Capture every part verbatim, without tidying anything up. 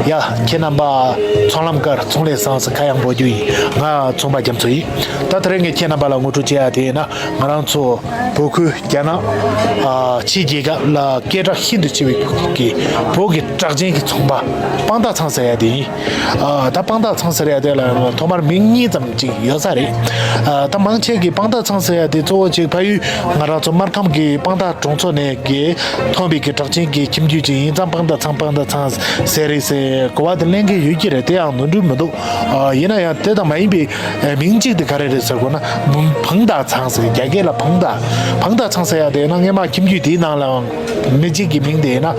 ཡ། ཁྱེད་རྣམ་པ་ཚོང་ལམ་དཀར་ཚོང་ལས་བཟང་ཟེར་ཁ་གཡང་འབོད་རྒྱུ་ཡིན། ང་ཚོང་པ་རྒྱ་མཚོ་ཡིན། ད་དེ་རིང་ངས་ཁྱེད་རྣམ་པ་ལ་ངོ་སྤྲོད་བྱེད་ཡ་དེ་ཡིན་ན། ང་རང་ཚོ་བོད་ཁུལ་རྒྱ་ནག་ཨ་ཕྱིའི་རྒྱལ་ཁབ་ལ་སྐད་གྲགས་ཤིན་ཏུ་ཆེ་བའི་གི་བོད་ཀྱི་གྲགས་ཅན་གྱི་ཚོང་པ་དཔང་རྟགས་ཚང་ཟེར་ཡ་དེ་ཡིན། ཨ་ད་དཔང་རྟགས་ཚང་ཟེར་ཡ་དེ་ལ་ཐོག་མར་མིང་གཉིས་ཙམ་ཅིག་ཡོད་ས་རེད། ཨ་ད་མང་ཆེ་གི་དཔང་རྟགས་ཚང་ཟེར་ཡ་དེ་གཙོ་བོ་ཅིག་ཕ་ཡུལ་ང་རང་ཚོ་སྨར་ཁམས་ཀྱི་དཔང་རྟགས་གྲོང་ཚོ་ནས་གི་ཐོན་པའི་གི་གྲགས་ཅན་གྱི་ཁྱིམ་རྒྱུད་ཅིག་ཡིན་ཙང་དཔང་རྟགས་ཚང་དཔང་རྟགས་ཚང་ཟེར་རེད་ཟེར་གོ་བ་དེ་ལེན་གི་ཡོད་ཀྱི་རེད། དེ་ཡང་ནོར་འཁྲུལ་མི་འདུག་ཨ་ཡིན་ན་ཡང་དེ་དང་མ་ཡིན་པའི་ཨ་མིང་གཅིག་དེ་ག་རེ་རེད་ཟེར་དགོས་ན། དཔང་རྟགས་ཚང་ཟེར། རྒྱ་སྐད་ལ་དཔང་རྟགས། དཔང་རྟགས་ཚང་ཟེར་ཡ་དེ་ཡིན་ན་སྔས་མ་ཁྱིམ་རྒྱུད་དེའི་ནང་ལའང་མི་གཅིག་གི་མིང་དེ་ཡིན་ན་ཨ་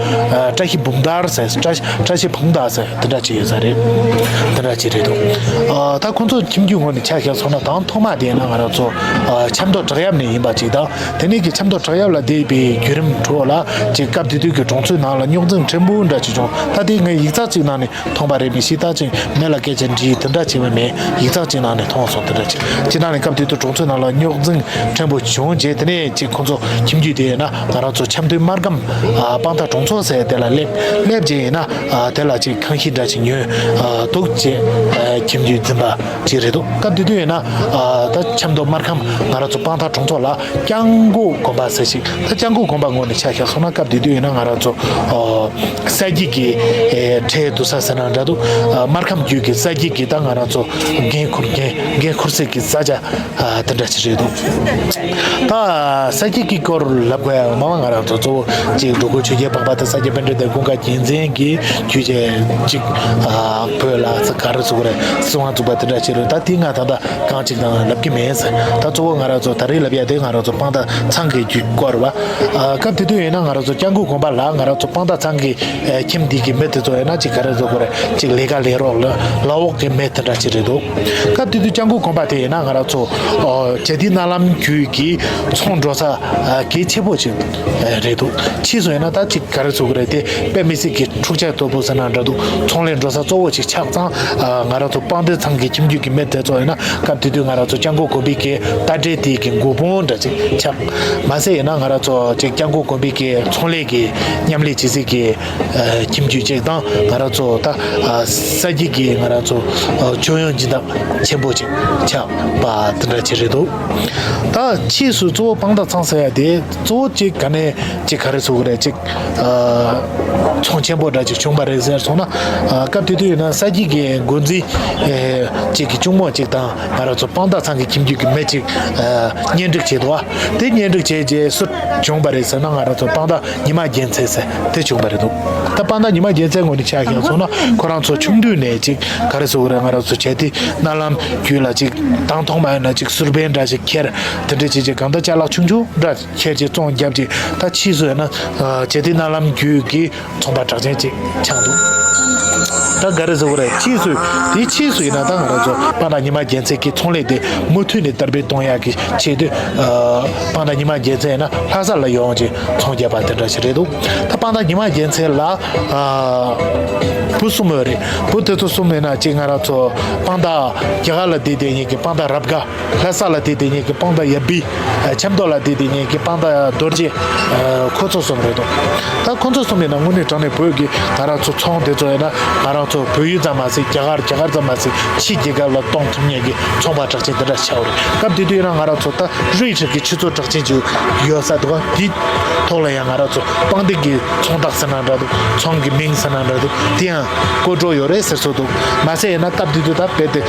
བཀྲ་ཤིས་འབུམ་དར་ཟེར། བཀྲ་ཤིས་བཀྲ་ཤིས་འབུམ་དར་ཟེར་དེ་འདྲ་ཅིག་ཡོད་ས་རེད། དེ་འདྲ་ཅིག་རེད་འདུག་ཨ་ད་ཁོང་ཚོ་ཁྱིམ་རྒྱུད་ངོས་ནས་ཆ་བཞག་སོང་ན་དང་ཐོག་མ་དེ་ཡིན་ན་ང་རང་ཚོ་ཨ་ཆབ་མདོ་བྲག་གཡབ་ནས་ཡིན་པ་ཅིག་དང་། དེ་ནས་ཀྱི་ཆབ་མདོ་བྲག་གཡབ་ལ་བསྡད་པའི་བརྒྱུད་རིམ་ཁྲོད་ལ་ཅིག་སྐབས་དེ་དུས་ཀྱི་གྲོང་ཚོའི་ནང་ལ་རྙོག་འཛིང་ཕྲན་བུ་འདྲ་ཅིག་བྱུང་། ད་དེ་ངས་ཡིག་ཚགས་ཅིག་ནང་ནས་མཐོང་པ་རེད། མི་ཤེས། ད་ཅིག་མི་ལ་སྐད་ཆ་འདྲི་དེ་འདྲ་བྱས་པ་མེད། ཡིག་ཚགས་ཅིག་ནང་ནས་མཐོང་སོང་། དེ་འདྲ་ཅིག་ཅིག་ནང་ནས་སྐབས་དེ་དུས་གྲོང་ཚོའི་ནང་ལ་རྙོག་འཛིང་ཕྲན་བུ་བྱུང་རྗེས། དེ་ནས་ཅིག་ཁོང་ཚོ་ཁྱིམ་རྒྱུད་དེ་ཡིན་ན་ང་རང་ཚོ་ཆབ་མདོའི་སྨར་ཁམས་ཨ་དཔང་རྟགས་གྲོང་ཚོ་ཟེར་དེ་ལ་སླེབས། སླེབས་རྗེས་ཡིན་ན་ཨ་དེ་ལ་ཅིག་ཁང་ཤིང་འདྲ་ཅིག་ཉོས་ཨ་འདུག་ཅེས་ཨ་ཁྱིམ་རྒྱུད་འཛིན་པ་ཅིག་རེད་འདུག་སྐབས་དེ་དུས་ཡིན་ན་ཨ་ད་ཆབ་མདོ་སྨར་ཁམས་ང་རང་ཚོ་དཔང་རྟགས་གྲོང་ཚོ་ལ་སྐྱང་མགོ་དགོན་པ་ཟེར་ཞིག་ད་སྐྱང་མགོ་དགོན་པ་ངོས་ནས་ཆ་བཞག་སོང་ན་སྐབས་དེ་དུས་ཡིན་ན་ང་རང་ཚོ་ཨ་ས་སྐྱིད་ཀྱི་ཨེ་ཁྲལ་བསྡུ་ས་ཟེར་ན་འདྲ་འདུག་ཨ་སྨར་ཁམས་རྒྱུད་ཀྱི་ས་སྐྱིད་ཀྱི་ད་ང་རང་ཚོ་འགན་འཁུར། འགན་འགན་འཁུར་སའི་གི་ས་ཆ་ཨ་དེ་འདྲ་ཞིག་རེད་འདུག་ད་ས་སྐྱིད་ཀྱི་སྐོར་ལབ་དགོས་ཡ་མ་མ་ང་རང་ཚོ་གཙོ་བོ་གཅིག་འགྲོ་མགོན་ཆོས་རྒྱལ་འཕགས་པ་དང་ས་སྐྱ་པཎྜི་ཏ་ཀུན་དགའ་རྒྱལ་མཚན་གྱི་རྒྱུད་ཀྱི་གཅིག་ཨ་བོད་ལ་ས་ག་རེ་ཟེར་དགོས་རེད། སྲིད་དབང་བཙུགས་པ་དེ་འདྲ་ཞིག་རེད། ད་དེ་ང་ད་ལྟ་གང་གཅིག་དང་ལབ་ཀྱི་མེད་ཟེར། ད་གཙོ་བོ་ང་རང་ཚོ་ད་རེས་ལབ་ཡ་དེ་ང་རང་ཚོ་དཔང་རྟགས་ཚང་གི་རྒྱུད་སྐོར་བ། ཨ་སྐབས་དེ་དུས་ཡིན་ན་ང་རང་ཚོ་སྐྱང་མགོ་དགོན་པ་ལ་ང་རང་ཚོ་དཔང་རྟགས་ཚང་གི་ཨེ་ཁྱིམ་འདི་གི་མི་དེ་ཚོ་ཡིན་ན་ཅིག་ག་རེ་ཟེར་དགོས་རེད། ཅིག་ལས་ཀ་ལས་རོགས་ལ་ལག་འོག་གི་མི་དེ་འདྲ་ཅིག་རེད་འདུག་སྐབས་དེ་དུས་སྐྱང་མགོ་དགོན་པ་དེ་ཡིན་ན་ང་རང་ཚོ་ཨོ་རྒྱ་སྡེ་གནའ་ལམ་རྒྱུད་ཀྱི་ཚོང་འགྲོ་ས་ཨ་གལ་ཆེ་པོ་ཅིག་ཨ་རེད་འདུག་ཕྱིས་སུ་ཡིན་ན་ད་ཅིག་ག་རེ་ཟེར་དགོས་རེད། དེ་དཔེ་མི་སྲིད་ཀྱི་འཁྲུག་ཆ་དོད་པོ་ཟེར་ན་འདྲ་འདུག་ཚོང་ལས་འགྲོ་ས་གཙོ་བོ་ཅིག་ཆགས་ཙང་ཨ་ང་རང་ཚོ་དཔང་རྟགས་ཚང་གི་ཁྱིམ་རྒྱུད་ཀྱི་མི་དེ་ཚོ་ཡིན་ན་སྐབས་དེ་དུས་ང་རང་ཚོ་སྐྱང་མགོ་དགོན་པའི་གི་རྟ་དྲེལ་དེ་གི་མགོ་དཔོན་འདྲ་ཅིག་ཆགས། མ་ཟད་ཡིན་ན་ང་རང་ཚོ་ཅིག་སྐྱང་མགོ་དགོན་པའི་གི་ཚོང་ལས་ཀྱི་མཉམ་ལས་བྱེད་སའི་གི་ཨ་ཁྱིམ་རྒྱུད་ཅིག་དང་། ང་རང་ཚོ་ད་ཨ་ས་སྐྱིད་ཀྱི་ང་རང་ཚོ་ཨ་སྤྱོད་ཡོན་སྦྱིན་བདག་ཆེན་པོ་ཅིག་ཆགས་པ་དེ་འདྲ་ཅིག་རེད་འདུག་ད་ཕྱིས་སུ་གཙོ་བོ་དཔང་རྟགས་ཚང་ཟེར་ཡ་དེ་གཙོ་བོ་ཅིག་ག་ནས་ཅིག་ག་རེ་ཟེར་དགོས་རེད། ཅིག་ཨ་ཚོང་ཆེན་པོ་འདྲ་ཅིག་བྱུང་བ་རེད་ཟེར་སོང་ན། ཨ་སྐབས་དེ་དུས་ཡིན་ན་ས་སྐྱིད་ཀྱི་འགོ་འཛིན་ཨེ་ཅིག་གི་གཅུང་མོ་ཅིག་དང་ང་རང་ཚོ་དཔང་རྟགས་ཚང་གི་ཁྱིམ་རྒྱུད་ཀྱི་མི་ཅིག་ཨ་གཉེན་སྒྲིག་བྱས་འདུག་ཨ་དེ་གཉེན་སྒྲིག་བྱས་རྗེས་སུ་བྱུང་བ་རེད་ཟེར་ན་ང་རང་ཚོ་དཔང་རྟགས་ཉི་མ་རྒྱལ་མཚན་ཟེར་དེ་བྱུང་བ་རེད་འདུག་ད་དཔང་རྟགས་ཉི་མ་རྒྱལ་མཚན་ངོས་ནས་ཆ་བཞག་སོང་ན་ཁོ་རང་ཚོ་ཆུང་དུས་ནས་ཅིག་ག་རེ་ཟེར་དགོས་རེད། ང་རང་ཚོ་བྱ་དེ་གནའ་ལམ་རྒྱུད་ལ་ཅིག་དང་ཐོག་མ་ཡིན་ན་ཅིག་སུར་པན་འདྲ་ཞིག་ཁྱེར། དེ་འདྲ་བྱས་རྗེས་གང་ལྟར་ཅ་ལག་ཆུང་ཆུང་འདྲ་ཁྱེར་རྗེས་བཙོང་བརྒྱབ་རྗེས་ད་ཕྱིས་སུ་ཡིན་ན་བྱ་དེ་གནའ་ལམ་རྒྱུད་ཀྱི་ཚོང་པ་གྲགས་ཅན་ཅིག་ཆགས་འདུག་ད་ག་རེ་ཟེར་དགོས་རེད། ཕྱིས་སུ་དེའི་ཕྱིས་སུ་ཡིན་ན་ད་ང་རང་ཚོ་དཔང་རྟགས་ཉི་མ་རྒྱལ་མཚན་གྱི་ཚོང་ལས་དེ་མུ་མཐུད་ནས་དར་སྤེལ་གཏོང་ཡག་གི་ཆེད་དུ་ཨ་དཔང་རྟགས་ཉི་མ་རྒྱལ་མཚན་ཡིན་ན་ལྷ་ས་ལ་ཡོང་ཅིག་ཚོང་རྒྱག་པ་དེ་འདྲ་ཞིག་རེད་འདུག་ད་དཔང་རྟགས་ཉི་མ་རྒྱལ་མཚན་ལ་ཨ་བུ་གསུམ་ཡོད་རེད། བུ་དེ་ཚོ་གསུམ་ཡིན་ན་ཅིག་ང་རང་ཚོ་དཔང་རྟགས་རྒྱ་གར་ལ་བསྡད་བསྡད་མཁན་གྱི་དཔང་རྟགས་རབ་དགའ། ལྷ་ས་ལ་བསྡད་བསྡད་མཁན་གྱི་དཔང་རྟགས་ཡབ་བི། ཨ་ཆབ་མདོ་ལ་བསྡད་བསྡད་མཁན་གྱི་དཔང་རྟགས་རྡོ་རྗེ། ཨ་ཁོ་ཚོ་གསུམ་རེད་འདུག་ད་ཁོ་ཚོ་གསུམ་ཡིན་ན་དངོས་གནས་དྲང་གནས་བོད་ཀྱི་ང་རང་ཚོ་ཚོང་དེ་ཚོ་ཡིན་ན་ང་རང་ཚོ་བོད་ཡུལ་ཙམ་མ་ཟད་རྒྱ་གར་རྒྱ་གར་ཙམ་མ་ཟད་ཕྱི་རྒྱལ་ཁབ་ལ་གཏོང་ཐུབ་མཁན་གྱི་ཚོང་པ་གྲགས་ཅན་དེ་འདྲ་ཆགས་པ་རེད། སྐབས་དེ་དུས་ཡིན་ན་ང་རང་ཚོ་ད་རུས་ཧྲི་གི་ཆུ་ཚོད་གྲགས་ཅན་ཅིག་ཡོད་ས་འདུག་དེའི་ཐོག་ལ་ཡང་ང་རང་ཚོ་དཔང་འདེགས་ཀྱི་ཚོང་རྟགས་ཟེར་ན་འདྲ་འདུག་ཚོང་གི་མིང་ཟེར་ན་འདྲ་འདུག་དེ་ཡང་བཀོད་འགྲོ་ཡོད་རེད་ཟེར་སྲོལ་འདུག་མ་ཟད་ཡིན་ན་སྐབས་དེ་དུས་ད་རྦད་དེ་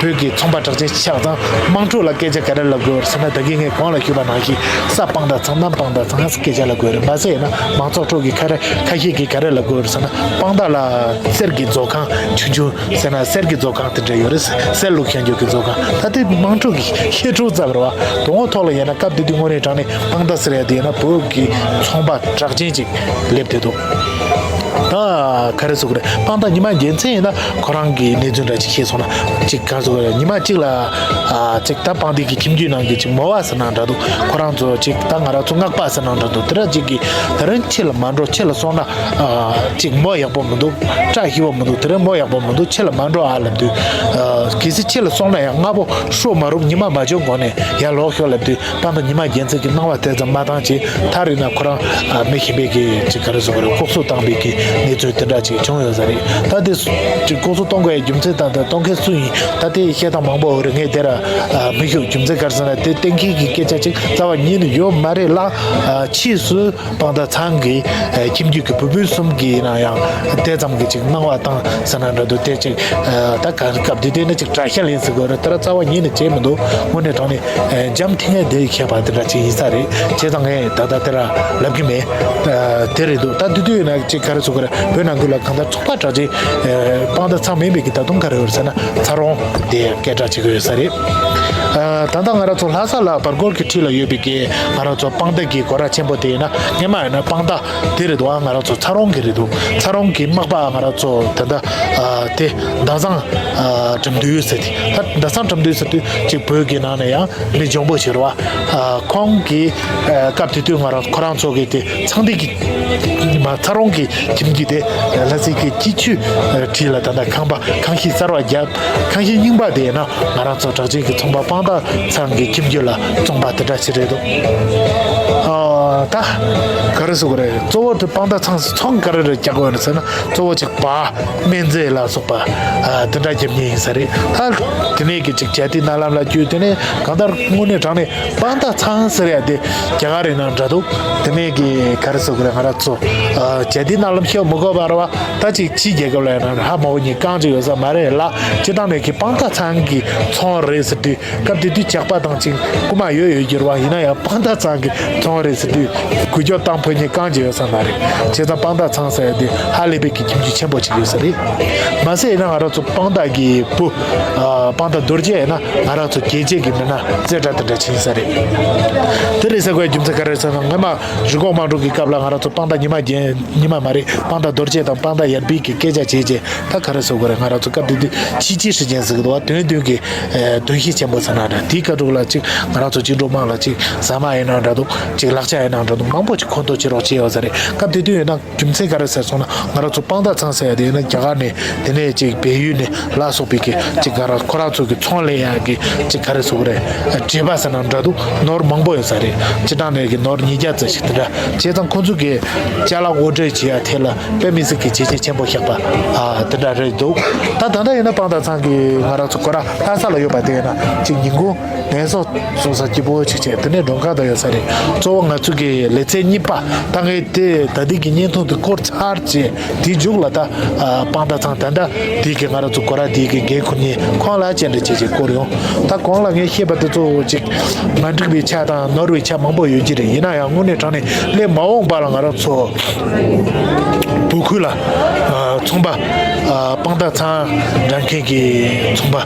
བོད་ཀྱི་ཚོང་པ་གྲགས་ཅན་ཆགས་ཙང་དམངས་ཁྲོད་ལ་སྐད་ཆ་ག་རེ་ལབ་དགོས་ཟེར་ན། ད་གིན་ངས་གོང་ལ་ཞུས་པ་ནང་བཞིན་ས་དཔང་རྟགས་ཚང་། གནམ་དཔང་རྟགས་ཚང་ཟེར་སྐད་ཆ་ལབ་དགོས་རེད། མ་ཟད་ཡིན་ན་མང་ཚོགས་ཁྲོད་ཀྱི་ཁ་རེ་ཁ་ཤས་ཀྱིས་ག་རེ་ལབ་དགོས་རེད་ཟེར་ན། དཔང་རྟགས་ལ་གསེར་གྱི་མཛོད་ཁང་ཆུང་ཆུང་ཟེར་ན་གསེར་གྱི་མཛོད་ཁང་དེ་འདྲ་ཡོད་རེད། གསེར་བླུགས་བཞག་རྒྱུ་གི་མཛོད་ཁང་། ད་དེ་དམངས་ཁྲོད་ཀྱི་བཤད་སྒྲུང་ཙམ་རེད་བ། དོན་ཐོག་ལ་ཡིན་ན་སྐབས་དེ་དུས་དངོས་གནས་དྲང་གནས་དཔང་རྟགས་ཟེར་ཡ་དེ་ཡིན་ན་བོད་ཀྱི་ཚོང་པ་གྲགས་ཅན་ཅིག་སླེབས་བསྡད་འདུག་ད་ག་རེ་ཟེར་དགོས་རེད། དཔང་རྟགས་ཉི་མ་རྒྱལ་མཚན་ཡིན་ན་ཁོ་རང་གི་གནས་ཚུལ་འདྲ་ཅིག་བཤད་སོང་ན་ཅིག་ག་རེ་ཟེར་དགོས་རེད། ཉི་མ་གཅིག་ལ་ཨ་ཅིག་ད་དཔང་འདེགས་ཀྱི་ཁྱིམ་རྒྱུད་ནང་གི་ཅིག་མོ་བ་ཟེར་ན་འདྲ་འདུག་ཁོ་རང་ཚོ་ཅིག་ད་ང་རང་ཚོ་སྔགས་པ་ཟེར་ན་འདྲ་འདུག་དེ་འདྲ་ཅིག་གིས་དེ་རིང་ཕྱི་ལ་མ་འགྲོ། ཕྱི་ལ་སོང་ན་ཨ་ཅིག་མོ་ཡག་པོ་མི་འདུག་སྐྲ་ཞིབ་པོ་མི་འདུག་དེ་རིང་མོ་ཡག་པོ་མི་འདུག་ཕྱི་ལ་མ་འགྲོ་ཨ་ལབ་དུས། ཨ་གལ་སྲིད་ཕྱི་ལ་སོང་ན་ཡང་སྔ་པོ་ཧྲོ་མ་རུབ་ཉི་མ་མ་འཇོག་གོང་ནས་ཡར་ལོག་ཤོག་ལབ་དུས། དཔང་རྟགས་ཉི་མ་རྒྱལ་མཚན་གྱིས་གནང་བ་དེ་ཙམ་མ་བཏང་བྱས། མཐའ་རིག་ན་ཁོ་རང་ཨ་མི་གཞན་པའི་གི་ཅིག་ག་རེ་ཟེར་དགོས་རེད། ལྐོག་གསོད་བཏང་པའི་གི་ གནས་ཚུལ་དེ་འདྲ་ཅིག་བྱུང་ཡོད་ས་རེད། ད་དེ་ཅིག་ལྐོག་ཟ་གཏོང་དགོས་རྒྱུ་མཚན་དང་། ད་གཏོང་མཁན་སུ་ཡིན། ད་དེ་བཤད་སྟངས་མང་པོ་ཡོད་རེད། ངས་དེ་ར་མི་ཞུ། རྒྱུ་མཚན་ག་རེ་ཟེར་ན། དེ་གཏན་འཁེལ་གྱི་སྐད་ཆ་ཅིག་རྩ་བ་ཉིད་ནས་ཡོད་མ་རེད་ལ། ཕྱིས་སུ་དཔང་རྟགས་ཚང་གི་ཁྱིམ་རྒྱུད་ཀྱི་བུ་སྤུན་གསུམ་གྱིས་ཡིན་ན་ཡང་དེ་ཙམ་གྱི་ཅིག་སྣང་བ་བཏང་ཟེར་ན་འདྲ་འདུག་དེ་ཅིག་ད་ག་སྐབས་དེ་དུས་ནས་ཅིག་དགྲ་ཤ་ལེན་ཟེར་དགོས་རེད། དེ་ར་རྩ་བ་ཉིད་ནས་བྱས་མི་འདུག་དངོས་གནས་དྲང་གནས་འཇམ་ཐིང་ངེ་དེ་མཁས་པ་དེ་འདྲ་ཅིག་ཡིན་ས་རེད། བྱས་ཙང་ངས་ད་ལྟ་དེ་ར་ལབ་གི་མེད། དེ་རེད་འདུག་ད་དེ་དུས་ཡིན་ན་ཅིག་ག་རེ་ཟེར་དགོས་རེད། བོད་ནང་ཁུལ་ལ་གང་ལྟར་ཚོང་པ་གྲགས་ཅན། དཔང་རྟགས་ཚང་མིན་པའི་གི་ད་དུང་ག་རེ་ཡོད་ཟེར་ན། ཚ་རོང་དེ་སྐད་གྲགས་ཆེ་གི་ཡོད་ས་རེད། ད་ལྟ་ང་རང་ཚོ་ལྷ་ས་ལ་བར་སྐོར་གྱི་འཁྲིས་ལ་ཡོད་པའི་གི་ང་རང་ཚོ་དཔང་རྟགས་ཀྱི་སྒོ་ར་ཆེན་པོ་དེ་ཡིན་ན། སྔོན་མ་ཡིན་ན་དཔང་རྟགས་དེ་རེད་འདུག་ང་རང་ཚོ་ཚ་རོང་གི་རེད་འདུག་ཚ་རོང་གི་མག་པ་ང་རང་ཚོ་ད་ལྟ་དེ་ཟླ་བཟང་དགྲ་འདུལ་ཟེར་དེ། ད་ཟླ་བཟང་དགྲ་འདུལ་ཟེར་དུས་ཅིག་བོད་ཀྱི་ནང་ནས་ཡང་མི་འཇོན་པོ་ཞིག་རེད་བ། ཁོང་གིས་སྐབས་དེ་དུས་ང་རང་ཁོ་རང་ཚོ་གི་དེ་ཚངས་ཐིག་གི་མ་ཚ་རོང་གི་ཁྱིམ་རྒྱུད་དེ་ལྷ་སའི་གི་སྐྱིད་ཆུའི་འཁྲིས་ལ་ད་ལྟ་ཁང་པ་ཁང་ཤིང་གསར་བ་བརྒྱབ། ཁང་ཤིང་རྙིང་པ་དེ་ཡིན་ན་ང་རང་ཚོ་གྲགས་ཅན་གྱི་ཚོང་པ་དཔང་རྟགས་ཚང་གི་ཁྱིམ་རྒྱུད་ལ་བཙོངས་པ་དེ་འདྲ་ཞིག་རེད་འདུག་ཨ། ད་ག་རེ་ཟེར་དགོས་རེད། གཙོ་བོ་དེ་དཔང་རྟགས་ཚང་ཚོང་ག་རེ་རེད་རྒྱག་དགོས་རེད་ཟེར་ན། གཙོ་བོ་ཅིག་པ། སྨན་རྫས་ལ་སོགས་པ་ཨ་དེ་འདྲ་རྒྱབ་མཁན་ཡིན་ས་རེད། ད་དེ་ནས་གི་ཅིག་བྱ་དེ་རྣ་ལམ་ལ་བསྐྱོད། དེ་ནས་གང་ལྟར་དངོས་གནས་དྲང་གནས་དཔང་རྟགས་ཚང་ཟེར་ཡ་དེ་རྒྱ་གར་ཡིན་ན་འདྲ་འདུག་དེ་ནས་གི་ག་རེ་ཟེར་དགོས་རེད། ང་རང་ཚོ་ཨ་བྱ་དེ་རྣ་ལམ་ཤོད་མི་དགོས་པ་རེད་བ། ད་ཅིག་ཕྱིའི་རྒྱལ་ཁབ་ལ་ཡིན་ན་ཧ་མ་གོ་མཁན་རྐང་གཅིག་ཡོད་ས་མ་རེད་ལ། སྤྱིར་བཏང་ནས་གི་དཔང་རྟགས་ཚང་གི་ཚོང་རེད་ཟེར་དུས། སྐབས་དེ་དུས་ཇག་པ་དང་ཅིག་རྐུ་མ་ཡོད་ཡོད་ཀྱི་རེད་བ། ཡིན་ན་ཡང་དཔང་རྟགས་ཚང་གི་ཚོང་རེད་ཟེར་དུས་འགུལ་སྐྱོད་བཏང་ཕོད་མཁན་རྐང་གཅིག་ཡོད་ས་མ་རེད། བྱས་ཙང་དཔང་རྟགས་ཚང་ཟེར་ཡ་དེ་ཧ་ལས་པའི་གི་ཁྱིམ་རྒྱུད་ཆེན་པོ་ཅིག་ཡོད་ས་རེད། མ་ཟད་ཡིན་ན་ང་རང་ཚོ་དཔང་རྟགས་ཀྱི་བུ། ཨ་དཔང་རྟགས་རྡོ་རྗེ་ཡིན་ན་ང་རང་ཚོ་རྒྱལ་གཅེས་ཀྱི་མི་སྣ་རྩེ་གྲ་དེ་འདྲ་ཕྱིན་ས་རེད། དེ་རེད་ཟེར་དགོས་རྒྱུ་མཚན་ག་རེ་ཟེར་ན། སྔོན་མ་རི་འགོག་དམག་འཁྲུག་གི་སྐབས་ལ་ང་རང་ཚོ་དཔང་རྟགས་ཉི་མ་རྒྱན། ཉི་མ་མ་རེད། དཔང་རྟགས་རྡོ་རྗེ་དང་དཔང་རྟགས་ཡར་འཕེལ་གྱི་སྐད་ཆ་བྱས་རྗེས། ད་ག་རེ་ཟེར་དགོས་རེད། ང་རང་ཚོ་སྐབས་དེ་དུས་ཕྱི་སྤྱི་ཧྲི་ཅན་ཟེར་གི་འདུག་བ། དོན་མཐུན་གྱི་ཨེ་དོན་ཤེས་ཆེན་པོ་ཟེར་ན་འདྲ། དེའི་ཁ་ཐུག་ལ་ཅིག་ང་རང་ཚོ་བཅིངས་འགྲོལ་དམག་ལ་ཅིག་ཟ་མ་ཡིན་ན་འདྲ་འདུག་ཅིག་ལག་ཆ་ཡིན་ན་འདྲ་འདུག་མང་པོ་ཅིག་མཁོ་འདོན་བྱེད་རོགས་བྱས་ཡོད་ས་རེད། སྐབས་དེ་དུས་ཡིན་ན་རྒྱུ་མཚན་ག་རེ་ཟེར་སོང་ན། ང་རང་ཚོ་དཔང་རྟགས་ཚང་ཟེར་ཡ་དེ་ཡིན་ན་རྒྱ་གར་ནས། དེ་ནས་ཅིག་བལ་ཡུལ་ནས་ལ་སོགས་པའི་གི་ཅིག་ང་རང་ཁོ་རང་ཚོ་གི་ཚོང་ལས་ཡ་གི་ཅིག་ག་རེ་ཟེར་དགོས་རེད། བྲེལ་བ་ཟེར་ན་འདྲ་འདུག་ནོར་མང་པོ་ཡོད་ས་རེད། སྤྱིར་བཏང་ནས་གི་ནོར་ཉིས་བརྒྱ་ཙམ་ཞིག་དེ་འདྲ། བྱས་ཙང་ཁོ་ཚོ་གི་ཅ་ལག་དབོར་འདྲེན་བྱེད་ཡ་ཐད་ལ་དཔེ་མི་སྲིད་ཀྱི་བྱས་རྗེས་ཆེན་པོ་བཞག་པ་ཨ་དེ་འདྲ་རེད་འདུག་ད་ད་ལྟ་ཡིན་ན་དཔང་རྟགས་ཚང་གི་ང་རང་ཚོ་ཁོ་ར་ལྷ་ས་ལ་ཡོད་པ་དེ་ཡིན་ན་ཅིག་ཉིན་གུང་ངལ་གསོ་གསོ་ས་སྐྱིད་པོ་ཅིག་བྱས། དེ་ནས་མགྲོན་ཁང་དུ་ཡོད་ས་རེད། གཙོ་བོ་ང་ཚོ་གི་ལེ་ཚན་གཉིས་པ་ད་ངས་དེ་ད་ལྟའི་གི་བརྙན་ཐུང་དེ་སྐོར་ཚར་རྗེས། དེའི་མཇུག་ལ་ད་ཨ་དཔང་རྟགས་ཚང་ད་ལྟ་དེའི་གི་ང་རང་ཚོ་སྒོ་ར་དེའི་གི་འགན་འཁུར་མཁན་ཁོང་ལ་བཅར་འདྲི་བྱས་བྱས་བསྐུར་ཡོང་། ད་གོང་ལ་ངས་བཤད་པ་དེ་ཚོ་ཅིག་མ་འགྲིག་པའི་ཆ་དང་ནོར་བའི་ཆ་མང་པོ་ཡོད་ཀྱི་རེད། ཡིན་ན་ཡང་དངོས་གནས་དྲང་གནས་སླད་མ་འོངས་པ་ལ་ང་རང་ཚོ་བོད་ཁུལ་ལ་ཨ་ཚོང་པ་ཨ་དཔང་རྟགས་ཚང་འདྲ་མཁན་གྱི་ཚོང་པ་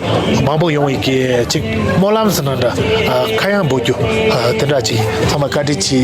མང་པོ་ཡོང་བའི་གི་ཅིག་སྨོན་ལམ་ཟེར་ན་འདྲ། ཨ་ཁ་གཡང་འབོད་རྒྱུ་ཨ་དེ་འདྲ་ཅིག་ཚང་མ་བཀའ་དྲིན་ཆེ།